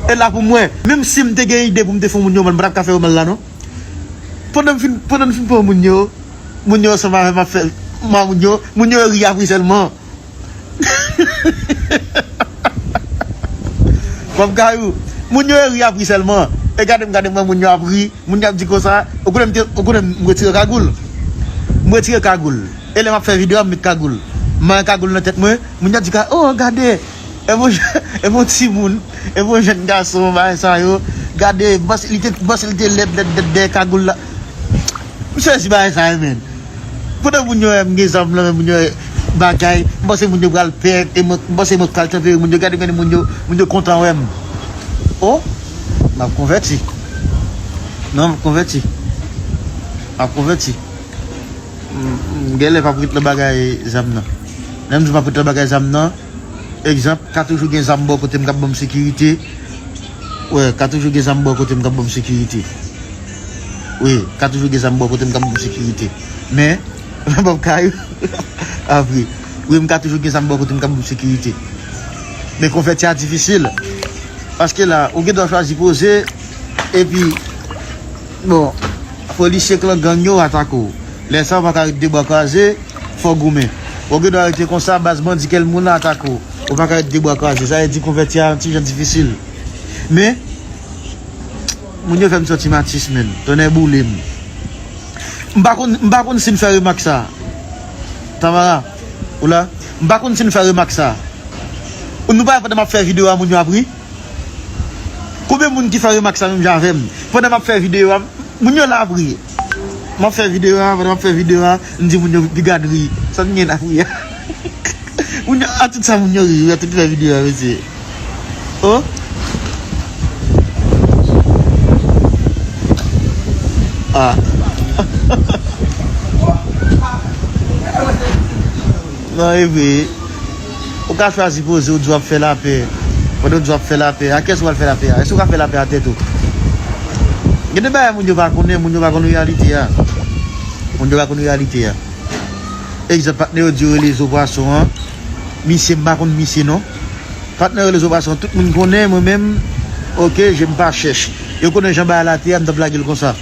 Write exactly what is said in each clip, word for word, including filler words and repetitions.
E la pou mwen, menm si m te gen ide pou m te fè moun yo mal, m pa t ap ka fè yo mal la non. Pandan m fin, pandan m fin pran moun yo, moun yo ansanm avè m ap fè, m a moun yo, moun yo ri apre sèlman. Fanm Kayou, moun yo ri apre sèlman. E gade m, gade m, moun yo ap ri. Moun yo ap di konsa, ou konnen m te, ou konnen m retire kagoul. M retire kagoul. E lè m ap fè videyo a, m met kagoul. M mare kagoul nan tèt mwen, moun yo ap di ka, oh, gade. E bon, e bon timoun, e bon jèn gason, bagay sa yo. Gade, m panse li te, m panse li te lèd, lèd, lèd dèyè kagoul la. M sezi bagay sa yo, menn. Pandan moun yo wè m gen zam nan men, moun yo wè bagay, m panse moun yo pral pè, e mwen, m panse mwen pral tanpere moun yo, gade, gade moun yo, moun yo kontan wè m. Oh, m ap konvèti. Non, m ap konvèti. M ap konvèti. M, m genlè p ap ret nan bagay zam nan. Lè m di m p ap ret nan bagay zam nan, egzanp, ka toujou gen zam bò kote m k ap ban m sekirite. Wi, ka toujou gen zam bò kote m k ap ban m sekirite. Wi, ka toujou gen zam bò kote m k ap ban m sekirite. Men, m p ap ka yo. Apre, wi, m ka toujou gen zam bò kote m k ap ban m sekirite. Men konvèti a difisil. Paske la, ou gen dwa chwazi poze, epi, bon, polisye klan gang yo atake w. Lè sa a, ou pa ka ret de bra kwaze, fò w goumen. Ou gen dwa rete konsa, baz bandi kèl moun atake w. Ou pa ka ret de bwa kwaze. Sa vle di konvèti a yon ti jan difisil. Men, moun yo fè m santi m atis, menn. Tonnè boule m. M pa konn, m pa konn si m fè remak sa. Tamara, ou la? M pa konn si m fè remak sa. Ou nou pa wè pandan m ap fè videyo a, moun yo ap ri? Konbyen moun ki fè remak sa menm jan avè m? Pandan m ap fè videyo a, moun yo la ap ri. M ap fè videyo a, pandan m ap fè videyo a, m di moun yo, "Piga n ri." Sa n gen ap ri a? Moun yo, a tout sa moun yo ri, a tout fè videyo a, mesye. Oh? Ah. Non, e vre. Ou ka chwazi poze, ou di w ap fè lapè. Pandan w di w ap fè lapè, a kiyès ou pral fè lapè a? Èske ou ka fè lapè a tèt ou? Gen de bagay moun yo pa konnen, moun yo pa konn reyalite a. Moun yo pa konn reyalite a. Egzanp, patnè yo di yo rele Zo Pwason an. Misye, m pa konn misye non. Patnè yo rele Zo Pwason an, tout moun konnen, mwen menm, oke, je m pa chèch. Yo konnen jan bagay la te ye a, m t ap lage l konsa.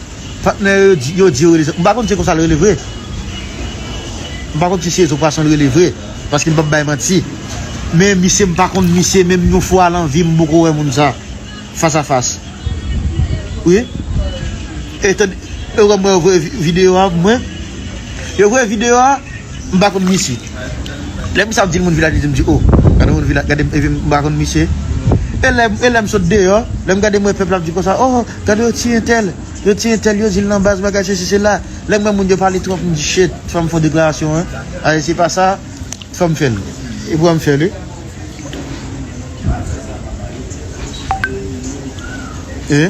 Patnè yo di, yo di yo rele, m pa konn si se konsa l rele vre. M pa konn si se Zo Pwason l rele vre, paske m p ap bay manti. Men misye, m pa konn misye, menm yon fwa nan vi m, m poko wè moun sa fas a fas. Wi. E tande, e wè mwen voye vi-, videyo a pou mwen. Yo voye videyo a, m pa konn misye. Lè misye ap di l moun Vilaj, li di m di, "Oh, gade moun Vilaj, gade m, epi m pa konn misye." E lè, e lè m sot deyò, lè m gade mwen pèp la ap di konsa, "Oh, gade yo tiye entèl, yo tiye entèl, yo di l nan baz, bagay sesi sela." Lè m wè moun yo pale twòp, m di, "Shit, fò m fè yon deklarasyon, en." Ayi, se pa sa, fò m fè l. E pou m fè l, wi. E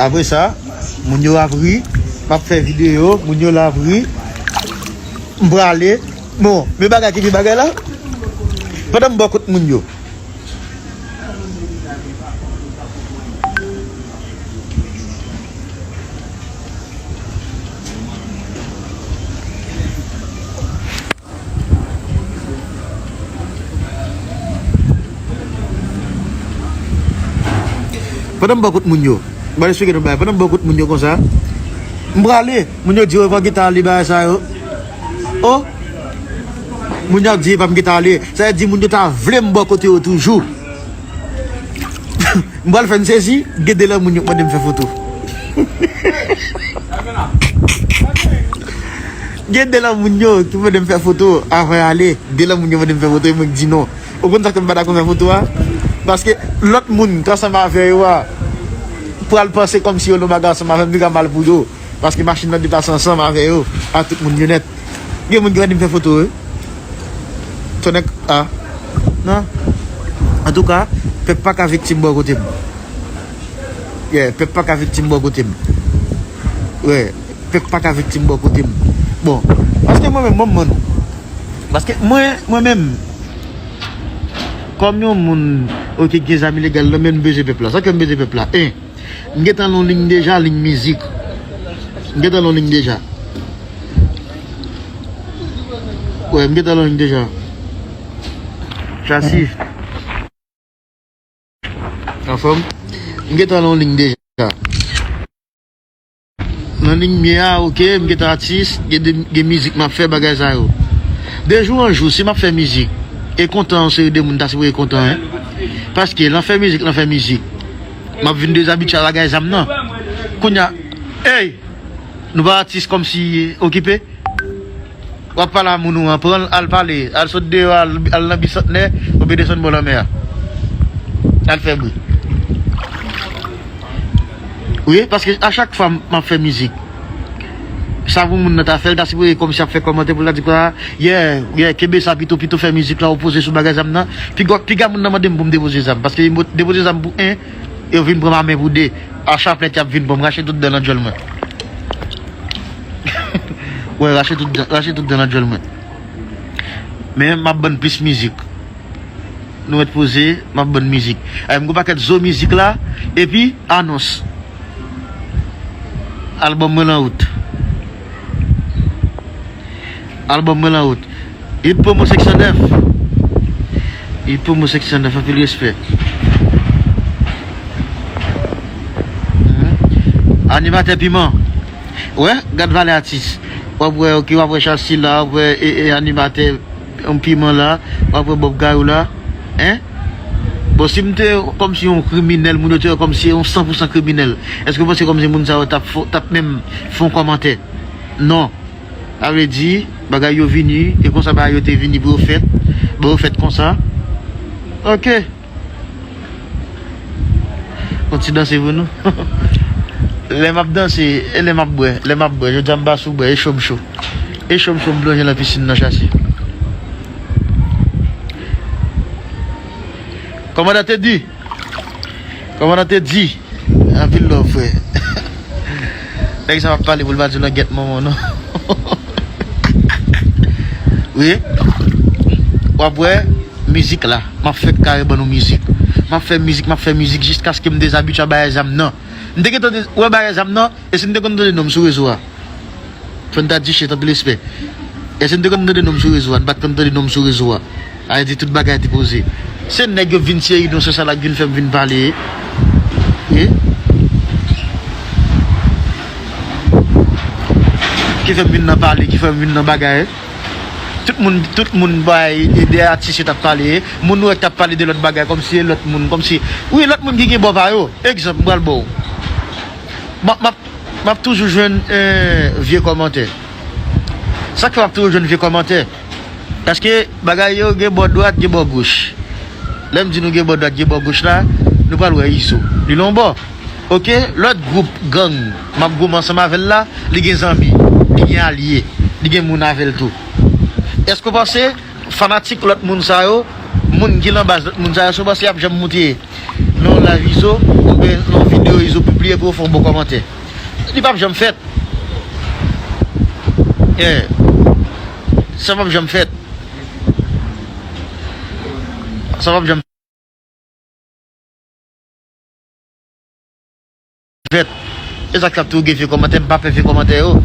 apre sa, moun yo ap ri, m ap fè videyo, moun yo la ap ri. M prale. Bon, men bagay ki pi bagay la. Pandan m bò kot moun yo. Pandan m bò kot moun yo, m pral esplike nou bagay. Pandan m bò kot moun yo konsa, m prale, moun yo di yo pa gentan ale bagay sa yo. Oh! Moun yo ap di yo pa m gentan ale. Sa vle di moun yo ta vle m bò kote yo toujou. M pral fè n sezi, gen de lan moun yo k mande m fè foto. Gen de lan moun yo ki mande m fè foto avan y ale. De lan moun yo mande m fè foto, e mwen k di non. Ou konn sa k fè m pa dakò fè foto a? Paske lòt moun k ansanm avè yo a pral panse kòmsi yo nan bagay ansanm avè m, li ka mal pou yo. Paske machin nan deplase ansanm avè yo, a tout moun yo nèt. Gen moun ki mande m fè foto, wi. Tonnè, a. Non. Antouka, pèp pa ka viktim bò kote m. Yeah, pèp pa ka viktim bò kote m. Yeah, pèp pa ka viktim bò kote m. Bon, paske mwen menm, mwen, mwen, paske mwen, mwen menm, kòm yon moun, oke, gen zam ilegal nan men, m bezwen pèp la. Sa k fè m bezwen pèp la? En, m gentan nan yon liy deja, liy mizik. M gentan nan yon liy deja. Wi, m gentan nan yon liy deja. Chasi. Anfòm? M gentan nan yon liy deja. Nan liy m ye a, oke, m gentan atis, gen de, gen mizik m ap fè, bagay sa yo. De jou an jou, si m ap fè mizik, e kontan yon seri de moun ta sipoze kontan, en. Paske lè m fè mizik, lè m fè mizik, m ap vin dezabitye a bagay zam nan. Kounye a, ey! Nou pa atis kòmsi okipe. W ap pale a moun ou an, pran l, al pale, al sot deyò, al, al nan Bisantnè, oubyen desann bò lanmè a. Al fè bri. Wi, paske a chak fwa m, m ap fè mizik, sa pou moun nan ta fè, l ta sipoze kòmsi ap fè kòmantè pou l ta di kwa, yeah, yeah, kenbe sa pito, pito fè mizik la, ou poze sou bagay zam nan. Piga, piga moun nan mande m pou m depoze zam, paske depoze zam pou en, yo vin pran m a men pou de. A chaplèt y ap vin pran m, rache tout dan nan djòl mwen. Wè, rache tout dan, rache tout dan nan djòl mwen. Men m ap bann plis mizik. Nou ret poze, m ap bann mizik. Ay, m gon pakèt zo mizik la, epi anons. Albòm mwen lan wout. Albòm mwen lan wout. Hit Promo senk san nèf. Hit Promo senk san nèf, anpil respè. Mhm. Animatè piman. Wè, gad valè atis. W ap wè, oke, w ap wè Chassi la, w ap wè, e, e, animatè, yon piman la, w ap wè Bob Gayou la. Hein? Bon, si m te kòmsi yon kriminèl, moun yo te wè kòmsi yon san pou san kriminèl, èske w panse kòmsi moun sa yo t ap fo-, t ap menm fè yon kòmantè? Non. Sa vle di, bagay yo vini, e konsa bagay yo te vini pou yo fèt. Bon, yo fèt konsa. Oke. Yon ti danse pou nou. Lè m ap danse, e lè m ap bwè, lè m ap bwè. Jodi a m pa sou bwè, e cho m cho. E cho m cho m plonje nan pisin nan Chassi. Kòmandan Teddy. Kòmandan Teddy. Anpil love, frè. Nèg sa p ap pale pou l pa di w nan gèt manman w, non. Wi. W ap wè mizik la. M ap fèk kare ban nou mizik. M ap fè mizik, m ap fè mizik jiskaske m dezabitye a bagay zam nan. M te gentan de-, wè bagay zam nan, e si m te konn tande non m sou rezo a. Fò n ta di shit, anpil respè. E si n te konn tande non m sou rezo a, n pa t konn tande non m sou rezo a. A vle di tout bagay te poze. Se nèg yo vin seri non se sa la k vin fè m vin pale. E? Ki fè m vin nan pale, ki fè m vin nan bagay. Tout moun, tout moun bay, e de atis yo t ap pale. Moun nou wè k t ap pale de lòt bagay, kòmsi e lòt moun, kòmsi, wi, lòt moun ki gen bò pa yo. Egzanp, m pral ba w. M ap, m ap M ap toujou jwenn, eh, vye kòmantè. Sa k fè m ap toujou jwenn vye kòmantè? Paske bagay yo gen bò dwat, gen bò goch. Lè m di nou gen bò dwat, gen bò goch la, nou pral wè Izo. Li nan yon bò. Oke, lòt gwoup gang m ap goumen ansanm avè l la, li gen zanmi, li gen alye, li gen moun avè l tou. Èske w panse fanatik lòt moun sa yo, moun ki nan baz lòt moun sa yo, èske w panse y ap janm moute nan yon live Izo, oubyen nan yon videyo Izo pibliye pou yo fè yon bon kòmantè? Li p ap janm fèt. Yeah. Sa p ap janm fèt. Sa p ap janm fèt. E sa k ap tou gen vye kòmantè, m pa pè vye kòmantè yo.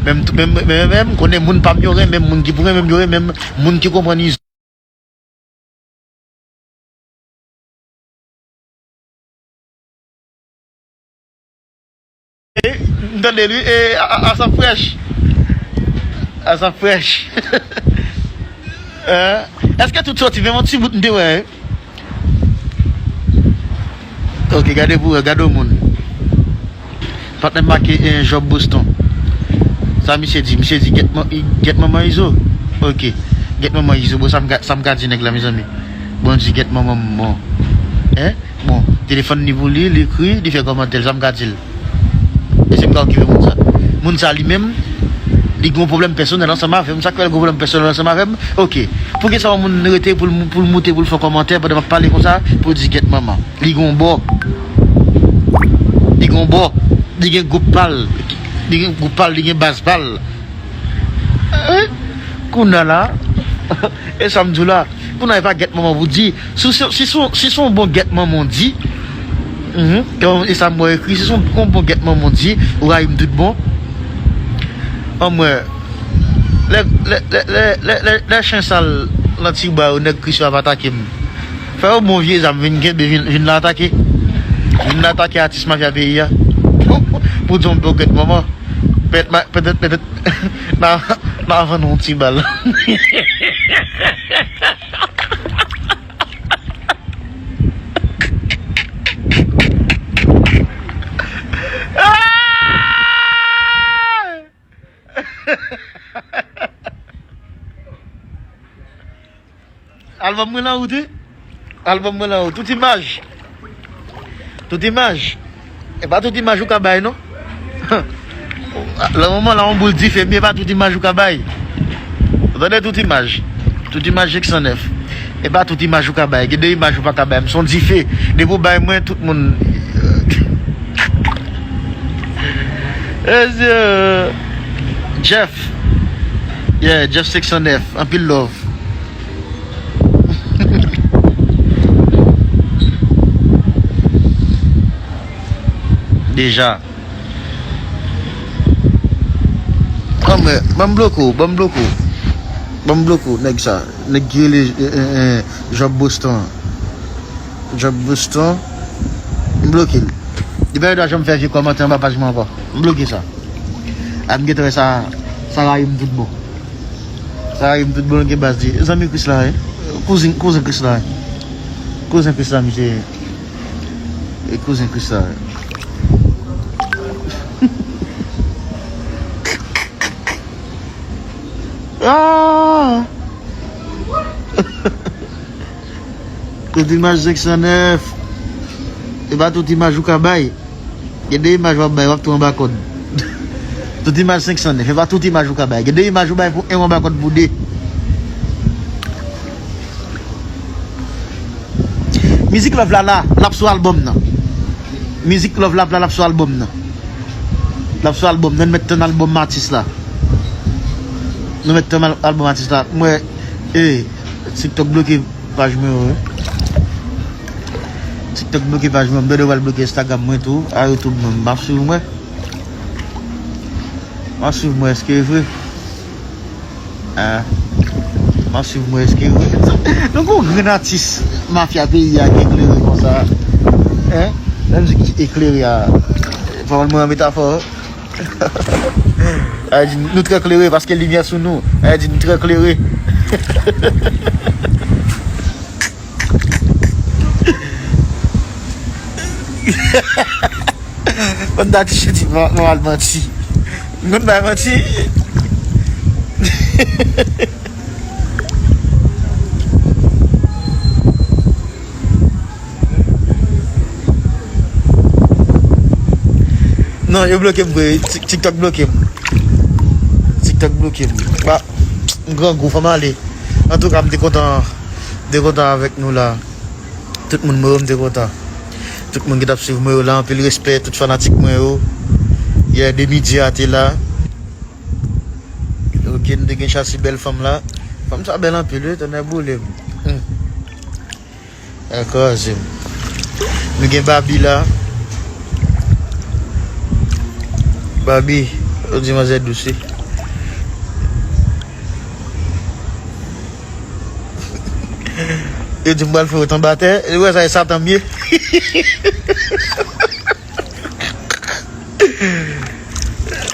Menm, menm, menm, menm, m konnen moun pa m yo renmen m, moun ki pou renmen m yo renmen m, moun ki konprann Izo. E, m tande li, e, a, a, a sa frèch. A sa frèch. Eh, èske tout sòti menm yon ti bout m te wè, eh? Ok, gade pou wè, gade yon moun. Patnè m make, eh, Job Boston. Sa misye di? Misye di gèt man-, i-, gèt manman Izo. Ok. Gèt manman Izo. Bon, sa m ka, sa m ka di nèg la, mezanmi? Bon, di gèt manman m, bon. Hein? Bon, telefòn li pou li, li ekri, li fè kòmantè l, sa m ka di l? E si m ka okipe moun sa? Moun sa li menm, li gen yon pwoblèm pèsonèl ansanm avè m. Sa k fè l gen yon pwoblèm pèsonèl ansanm avè m? Ok. Poukisa yon moun rete pou l, pou l moute, pou l fè yon kòmantè pandan m ap pale konsa, pou l di gèt manman? Li gen yon bò. Li gen yon bò. Li gen gwoup pa l. Li gen gwoup pa l, li gen baz pa l. Eh, kounye a la, e sa m di w la, kounye a e pa gèt manman pou di, si, si, si, si se yon bon gèt manman w di, mhm, e sa m wè ekri, si se yon bon gèt manman w di, ou rayi m tout bon. An mwen, lè, lè, lè chen sal nan ti bwa yo, nèg Krisyo ap atake m. Fè yon bon vye zam vin kenbe, vin, vin la atake. Vin atake atis mafya peyi a. Pou di yon bokèt manman. Petèt, ma- petèt, petèt, na, na vann yon ti bal. Album mwen lan wout, wi. Album mwen lan wout. Tout imaj. Tout imaj. E pa tout imaj ou ka bay, non. Nan moman la, yon boul dife, men e pa tout imaj ou ka bay. Ou tande, tout imaj. Tout imaj senk san nèf. E pa tout imaj ou ka bay. Gen de imaj ou pa ka bay. M se yon dife. Depi w bay mwen, tout moun. Mesye. Jeff. Yeah, Jeff senk san nèf. Anpil love. Deja. Anmè, ban m bloke w, ban m bloke w. Ban m bloke w, nèg sa. Nèg ki rele, eh, eh, eh, Job Boston an. Job Boston. M bloke l. Li pa gen dwa janm fè vye kòmantè anba paj mwen ankò. M bloke sa. A m gentan wè sa, sa rayi m tout bon. Sa rayi m tout bon, gen baz li. Zanmi Chris la, wi. Kouzin, kouzen Chris la, wi. Kouzen Chris la, misye. E kouzen Chris la, wi. Ah! Tout imaj senk san nèf. E pa tout imaj ou ka bay. Gen de imaj w ap bay, w ap tou anba kòd. Tout imaj senk san nèf. E pa tout imaj ou ka bay. Gen de imaj ou bay pou en, w anba kòd pou de. Mizik Love la la, l ap sou albòm nan. Mizik Love la, la, l ap sou albòm nan. L ap sou albòm nan, nou mèt tann albòm atis la. Nou mèt tann al- albòm atis la. Mwen, eh, TikTok bloke paj mwen yo, wi. TikTok bloke paj mwen, m tande yo pral bloke Instagram mwen tou, a YouTube mwen, m ap swiv mwen. M ap swiv mwen, èske e vre? Ah. M ap swiv mwen, èske e vre? Nou gon grenn atis mafya peyi a ki eklere konsa. Hein? Nan mizik ki eklere a. Pawòl mwen an metafò. A di, nou trè klere paske limyè sou nou. A di, nou trè klere. Bann dati chiti, mwen al manti. M konn bay manti. Non, yo bloke m vre. Tik- TikTok bloke m. TikTok bloke m. Ba, m grangou, fò m ale. Antouka, m te kontan, m te kontan avèk nou la. Tout moun mwen yo, m te kontan. Tout moun ki t ap swiv mwen yo la, anpil respè, tout fanatik mwen yo. Yè de midi a te la. Ok, nou te gen chasi bèl fanm la. Fanm sa bèl anpil, wi, tonnè boule m. Hmm. Al kraze m. Nou gen Babi la. Babi, yo di manzè dous, wi. Yo di m pral fè wout anba tè. Ou wè sa, e Satan m ye.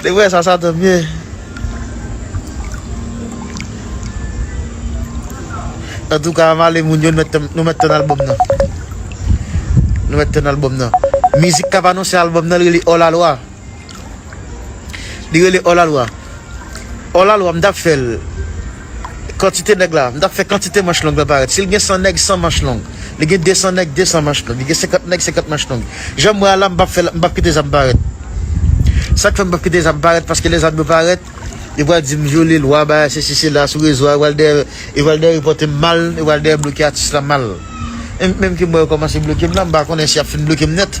Li wè sa, Satan m ye. Antouka, m ale moun yo, nou mèt tann, nou mèt tann albòm nan. Nou mèt tann albòm nan. Mizik k ap anonse albòm nan, li rele Hors la loi. Li rele Hors la loi. Hors la loi, m t ap fè l. Kantite nèg la, m t ap fè kantite manch long la parèt. Si l gen san nèg, san manch long. Li gen de san nèg, de san manch long. Li gen senkant nèg, senkant manch long. Jan m wè a la, m p ap fè l, m p ap kite zam parèt. Sa k fè m p ap kite zam parèt, paske lè zam yo parèt, yo pral di m vyole lwa, bagay sesi sela sou rezo a, yo pral dèyè, yo pral dèyè repòte m mal, yo pral dèyè bloke atis la mal. E menm ke m wè yo kòmanse bloke m la, m pa konnen si y ap fin bloke m nèt.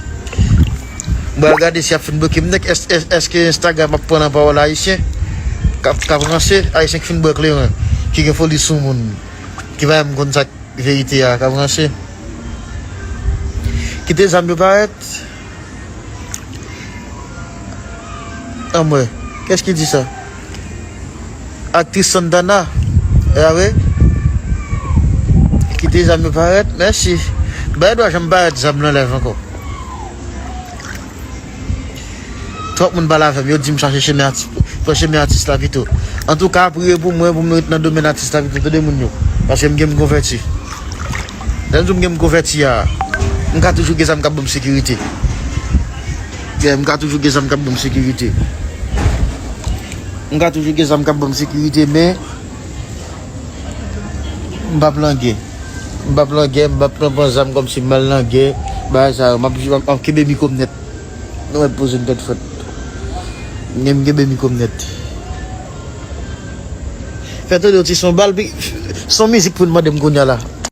M pral gade si y ap fin bloke m nèt. Èske, èske Instagram ap pran nan pawòl ayisyen k ap, k ap ranse, ayisyen ki fin bwè kleren, ki gen foli sou moun, ki pa menm konn sa k verite a, k ap ranse. Kite zam yo parèt. Anmwe, qu'est-ce qui dit ça? Aktris Santana. E a vre? Kite zam yo parèt. Mèsi. Bay dwa janm parèt zam nan live ankò. Twòp moun pale avè m, yo di m chache chemen atis, pran chemen atis la pito. Antouka, priye pou mwen, pou m ret nan domèn atis la pito, tande moun yo. Paske m gen m konvèti. Lè m di w m gen m konvèti a, m ka toujou gen zam k ap ban m sekirite. Yeah, m ka toujou gen zam k ap ban m sekirite. M ka toujou gen zam k ap ban m sekirite, men m p ap lan gè. M p ap lan gè, m p ap pran, pran zam kòmsi m al lan gè. Bagay sa yo, m ap, m ap kenbe mikwo m nèt. Nou mèt poze m tèt frèt. Men m kenbe mikwo m nèt. Fè tande yon ti son bal, pi, son mizik pou n mande m kounye a la.